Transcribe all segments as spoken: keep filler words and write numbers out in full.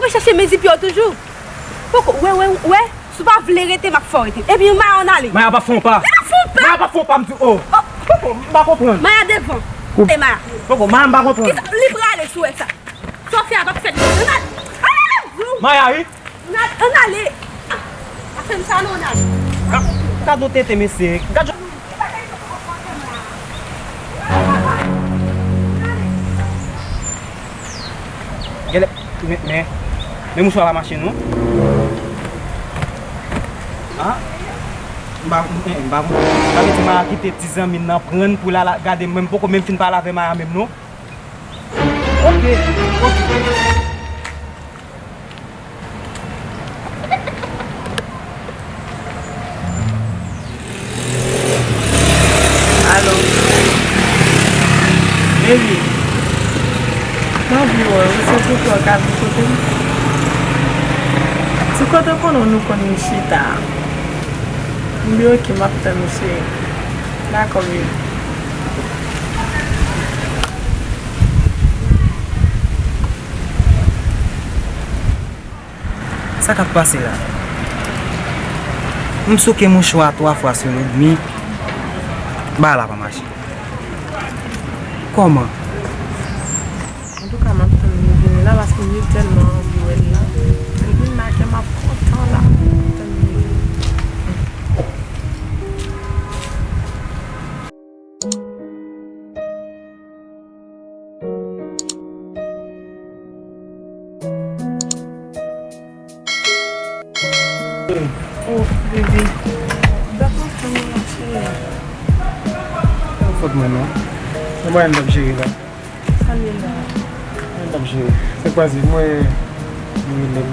Chèche mezi pye w toujou. Poko, wè, wè, wè, si w pa vle rete, m ap fè w rete. Epi, Maya, ann ale. Maya, pa fè yon pa. Maya, pa fè yon pa. Maya, pa fè yon pa, m di, oh. Oh. Poko, m pa konprann. Maya, devan. Ou- E Maya. Poko, Maya, m pa konprann. Kisa, li prale sou wè sa. Sofia p ap fèt. Ann ale, ann ale, di w. Maya, wi. Ann ale, ann ale. Ah, pa fè m sa non, ann ale. Gad, gad yon tete, mesye. Gad yon Genlè, men, men, men mouchwa pa mache non. Ah, m pa, m, m pa konprann. Sa vle di Maya kite ti zanmi l nan pran l pou l al gade m, mwen m poko menm fin pale avè Maya menm non. Ok, ok. Alo. Baby. M anvi wè w, se pou kò w ka vin kote m. Ti kote w konnen nou konn chita a. M di ok, m ap tann ou cheri. Dakò, baby. Sa k ap pase la? M souke mouchwa twa fwa sou lòd mi, bagay la pa mache. Kòman? Antouka, m ap tann li vini la paske m tèlman anvi wè l la. Li vin make m ap kontan la. M ap tann li vini. Oh, bebe. Dat mwen fè mwen la, cheri. Fòt mwen non. Mwen pa t ap jere la. Sa l ye la? Mwen t ap jere. Sa k pase? Mwen, mwen rele m.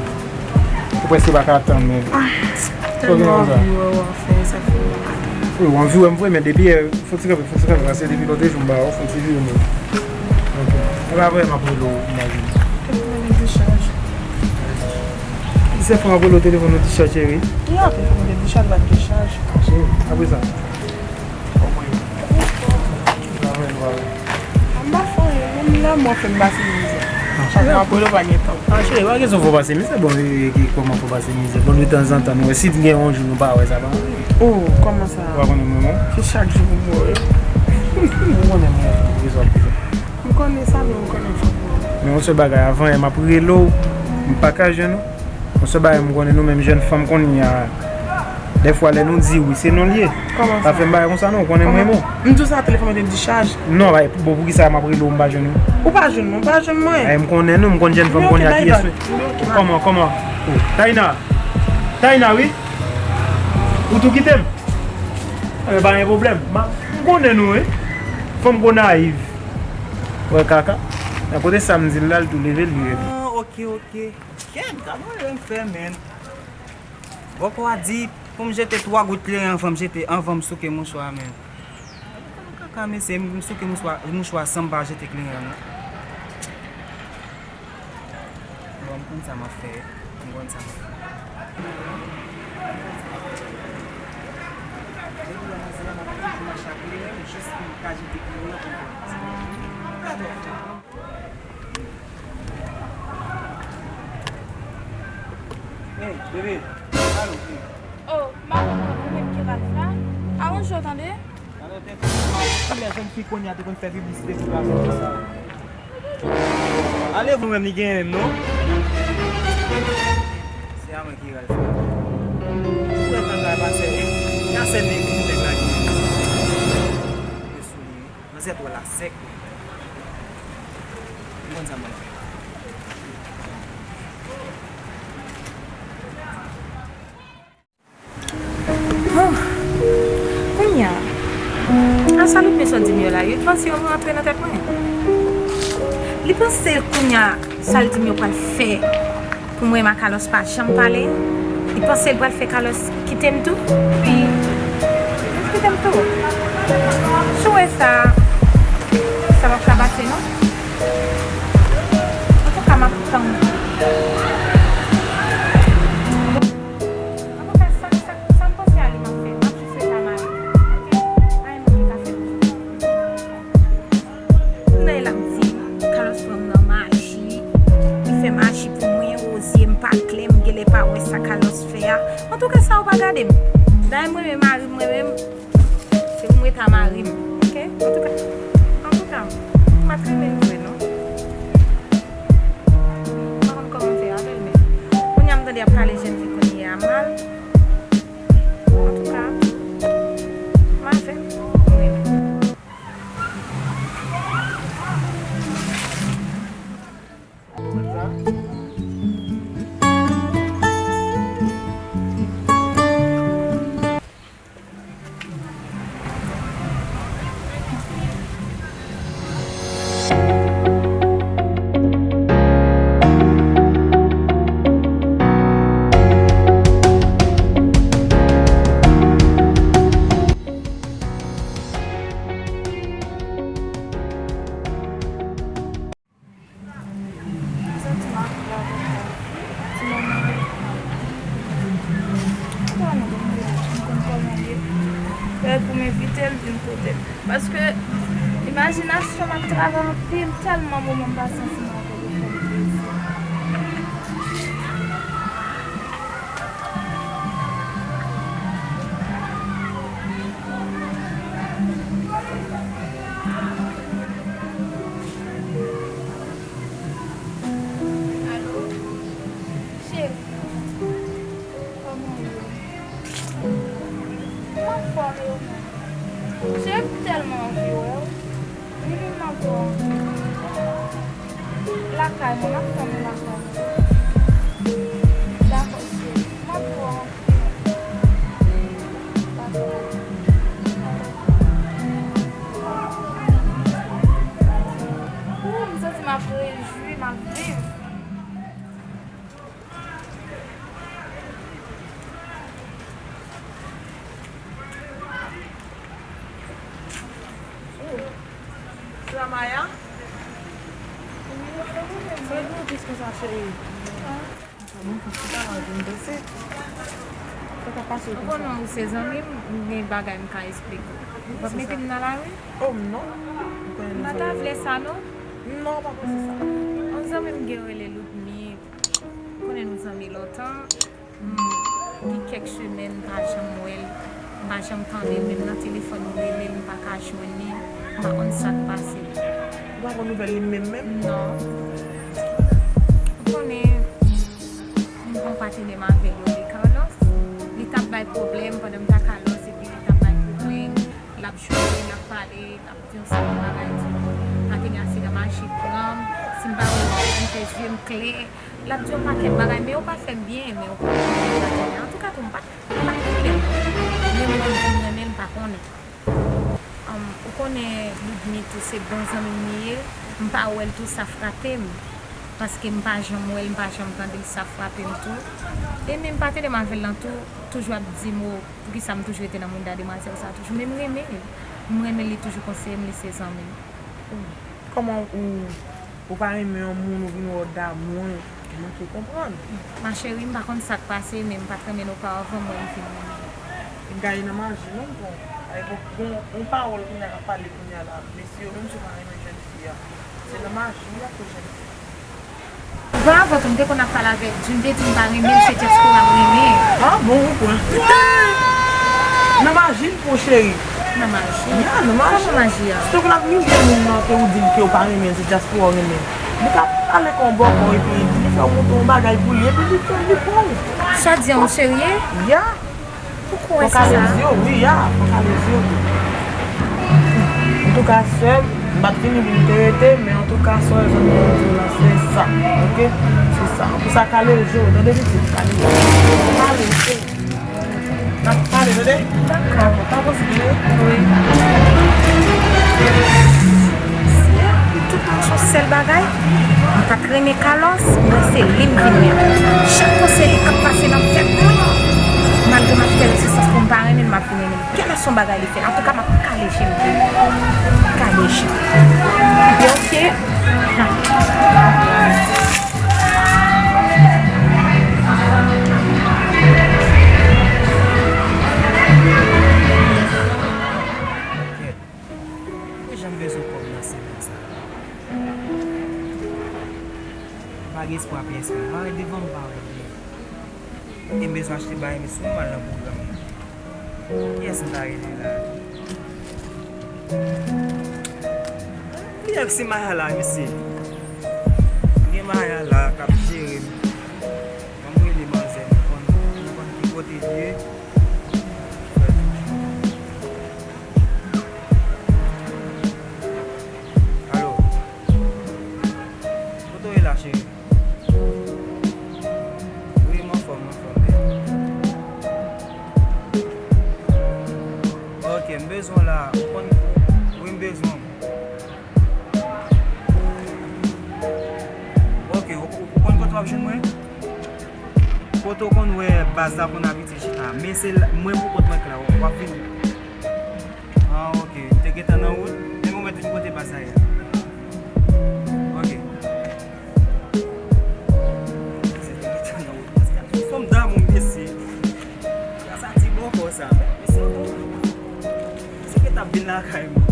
Ou prèske pa ka tann, men. Ah, tèlman anvi wè w anfen, sa k fè m pa ka tann. Wi, w anvi wè m vre, men depi yè, fò ti kanpe, fò ti kanpe, paske depi lòt jou m pa wè w, fò ti vire m wè. Ok. E pa vrè m ap rele w, m pa vini. Telefòn nan dichaj. Ki se fò m ap rele w, telefòn nan dichaj, cheri? Wi, apre fò m te dichaj, pa t dichaj. Cheri, apre sa. Kòman yo? M pa fè anyen, menm lè mwen fè m pase mizè. Chak mwen ap rele w pa gen tan. Ah, cheri, pa gen sou fò pase mizè. Bon, e, e, e, kòman fò pase mizè? Bon, detanzantan, nou wè, si t gen yon jou nou pa wè, sa pa anyen. Oh, kòman sa? Ou pa konnen mwen, mwen? Se chak jou pou mwen wè. Ou konnen mwen, ou bezwen, ou bezwen. M konnen sa, men m konnen fòk mwen. Men yon sèl bagay, avan yè m ap rele w, m pa ka jwenn ou. Yon sèl bagay m konnen nou menm jèn fanm kounye a, dèfwa lè nou di wi, se non l ye. Kòman sa? Pa fè m bagay konsa non, ou konnen m renmen w. M di w sa, telefòn mwen te dichaj. Non, bay, bon, poukisa m ap rele w, m pa jwenn ou? Ou pa jwenn mwen, ou pa jwenn mwen. Ay, m konnen nou, m konn jèn fanm kounye a, kiyès ou ye? Kòman, kòman? Oh, Taina. Taina, wi. Ou tou kite m? Enben, pa gen pwoblèm. M konnen nou, wi. Fanm gwo nayiv. Wè kaka. Nan kote sa m di l la, l tou leve l vire. Ah, ok, ok. Kèt, gad mwen lè m fè, men. Bòkò a di pou m jete twa gout kleren anvan m jete, anvan m souke mouchwa a, men. Kaka, mesye, m souke mouchwa, mouchwa san m pa jete kleren an, non. Bon, m konn sa m ap fè. M konn sa m ap fè. Depi lè manzè a, m ap toujou mache ak kleren, jis pou m ka jete kleren an pou m pran. Gade w. Hey, bebe, alo, bebe. Oh, m pa konprann ou menm ki Ralph la. Aranj ou tande. Kilè jèn fi kounye a te konn fè piblisite pou gason konsa? Ale, ou menm li genyen menm, non? Se a mwen ki Ralph la. Ou wè kaka pase. Nan sèn nèg, nèg la genyen. Yo sou li, wi. Manzè twò la sèk. M konn sa m ap fè. Oh, kounye a, a sa Loupé sot di m yo la, yo panse yo rantre nan tèt mwen. Li panse kounye a, sa l di m yo pral fè pou mwen, ma Carlos pa janm pale. Li panse l pral fè Carlos kite m tou. Wi, li kite m tou. Si w wè sa, sa p ap ka pase, non. Antouka, m ap tann. Antouka, sa, sa, sa m panse a li m ap fè. M ap jis rete a mari. Oke? Pa gen moun ki ka fè pou mwen. Kounye a l ap di, Carlos pran m nan maji. Li fè maji pou mwen, woz pa klè, m genlè pa wè sa Carlos fè a. Antouka, sa yo pa gade m. Dayè, mwen menm, mari m, mwen menm, se pou m ret a mari m. Oke? Antouka, antouka, m pa t renmen l vre, non. M pa konn kòman m fè avè l, men kounye a m tande y ap pale jèn fi kounye a mal. Antouka, m avè l, m renmen. Santi m ap pran avèk ti manman yo. Ou pa nan bon kote, m konn kòman l ye. Fè pou m envite l vin kote m. Paske imajinasyon m ap travay anpil, tèlman moman m pase ansanm avè l, yo fè m plezi. Alo? Cheri, kòman w ye? M anfòm e ou menm? Cheri, m tèlman anvi wè w. Vini m ap wè w. Lakay mwen, m ap tann ou lakay mwen. Dakò, cheri. M ap wè w anpil. Dakò. Ooh, m santi m ap rejwi, m ap viv. Sa Maya? Fè nou plis konsa, cheri. Sa bon, konsa, sa va vin danse. Sa ka pase konsa. Ou konnen ou se zanmi m, m gen bagay m ka esplike w. Ou p ap mete m nan lari? Oh, non. M pa ta vle sa, non. Non, pa panse sa. Yon zanmi m gen rele Ludmi. Ou konnen nou zanmi lontan. Hmm, gen kèk semèn m pa janm wè l, m pa janm tande l, menm nan telefòn m rele l, m pa ka jwenn li, m pa konn sa k pase. Ou pa pran nouvèl li menm menm? Non. Ou konnen, m gon patnè m avè l rele Carlos. Li t ap bay pwoblèm pandan m t a Carlos, epi li t ap bay pwoblèm, l ap joure, l ap pale, l ap di yon seri de bagay, di m pa te gen ase de maji pran m, si m pa wè l, m fè zye m klè. L ap di yon pakèt bagay, men yo pa fè m byen, men yo pa fè m byen. Antouka, tou, m pa t, m pa t renmen l. Men mwen vin renmen l, m pa konnen. Anm, ou konnen Ludmi tou, se bon zanmi m li ye. M pa wè l tou, sa frape m. Paske m pa janm wè l, m pa janm tande l, sa frape m tou. E menm patnè m avè l lan tou, toujou ap di m, o, poukisa m toujou rete nan moud a demwazèl sa toujou. Men m renmen l. M renmen l, li toujou konseye m, li se zanmi m. Kòman ou, ou pa renmen yon moun, ou vin wè w damou l, ou manke konprann. Ma chérie, m pa konn sa k pase, men m pa t renmen l oparavan, mwen m vin renmen l. Gaye nan maji, non, bon. Ay, bon, bon, yon pawòl kounye a k ap pale kounye a la. Mesye yo menm, si yo pa renmen jèn fi a, se nan maji yo ap fè jèn fi a. Opa, avan tou, m te konn ap pale avèk Jim, m te di m pa renmen l, se dyaspora m renmen. Ah bon, ou kwè? Nan maji l pou cheri. Nan maji? Ya, nan maji. Kòman maji a? Si te konn ap imilye moun nan, ke ou di l ke ou pa renmen l, se dyaspora ou renmen. Li ka ale kon bòkò epi li fè w montre yon bagay pou li, epi li fè, li pran w. Sa di a, ou serye? Ya. Ou kwè se sa? Fòk ale zye w, wi, ya, fòk ale zye w tou. Antouka, sè m, m pa t vini pou m te rete, men antouka, sa w wè zanmi mwen di w la, se sa, oke? Se sa. Pou sa, kale je w, tande pitit, kale je w. N ap pale, tande? Dakò. Pa konsidere? Wi. Tout moun se yon sèl bagay. Mwen pa t renmen Carlos, mwen se li m vin renmen. Chak fwa se li k ap pase nan tèt mwen, malgre m ap fè rezistans pou m pa renmen l, m ap vin renmen l. Kèlkeswa bagay li fè, antouka, m ap kale je m pou li. Kale je. Oke, oke. Kèt. Mwen janm bezwen kòb nan semèn sa a. Pa Gen espwa pyès mwen. Parèt devan m, parèt byen. E m bezwen achte bagay, men si m al nan pwogram nan. Kiyès m ta rele la? Kiyès se Maya la, mesye? Gen Maya la k ap jere m. Ban m rele manzè, m konn, m konn ki kote l ye. Alo? Kote w ye la, cheri? Wi, m anfòm, m anfòm, bèl. Ok, m bezwen w la. Ou konn, wi, m bezwen w. Ok, ou, ou konn kote w ap jwenn mwen? Kote w konn wè baz la konn abitye chita. Men se la, mwen pou kont mwen k la, w ap vini. Ah, ok. M te gentan nan wout. Men mwen mèt vin kote baz la ye. Ok. Se te gentan nan wout. Fanm damou, mesye. Sa ti bòkò sa. Mesye, mesye ki t ap vin lakay mwen.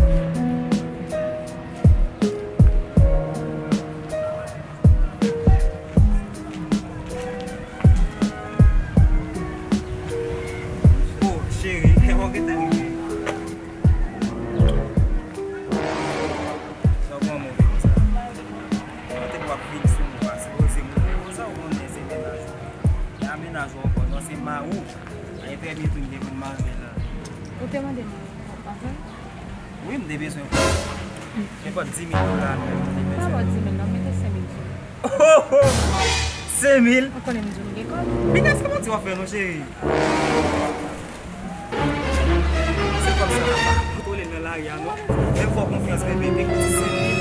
Oh, cheri, ou gentan rive. Sa w pran move konsa? Mwen te pou ap vin sou mwen, pa sipoze move konsa, ou konnen se mennaj ou. E a mennaj ou ankò, non, se mari w. E trè byento m gen pou m marye la. Ou te mande mwen pou w pase? Wi, m te bezwen pou. Nenpòt dis mil dola menm, m te bezwen. Pa ba w dis mil non, mete senk mil sou. Oh, oh! Senk mil? Ou konnen m di w m gen kòb. Pigas, kòman ti w ap fè non, cheri? Se kòb sa la pa kontwole nan lari a non. Menm fè w konfyans, bebe, te koute senk mil.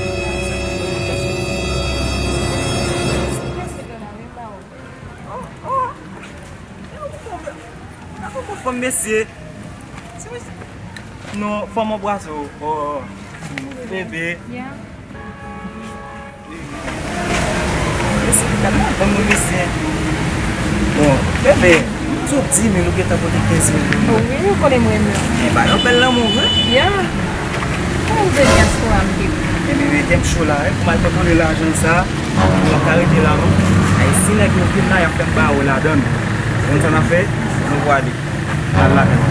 Oh, oh. Gade yon fanm, mesye. Non, fanm anbrase w. Oh, bebe. Mesye, gade yon fanm, mesye. Bon, bebe, m di w dis mil, ou gentan pote kenz mil pou mwen. Wi, ou konnen m renmen w. E ba yon bèl lanmou vre. Ya. Kòman m vle dyaspora m te. E bebe, kè m cho la, wi, pou m al kontwole lajan sa. M ap ka rete la non. Ay, si nèg yo vin la, y ap fè m ba yo ladan l. Ou konn sa n ap fè? Nou prale. N al lakay.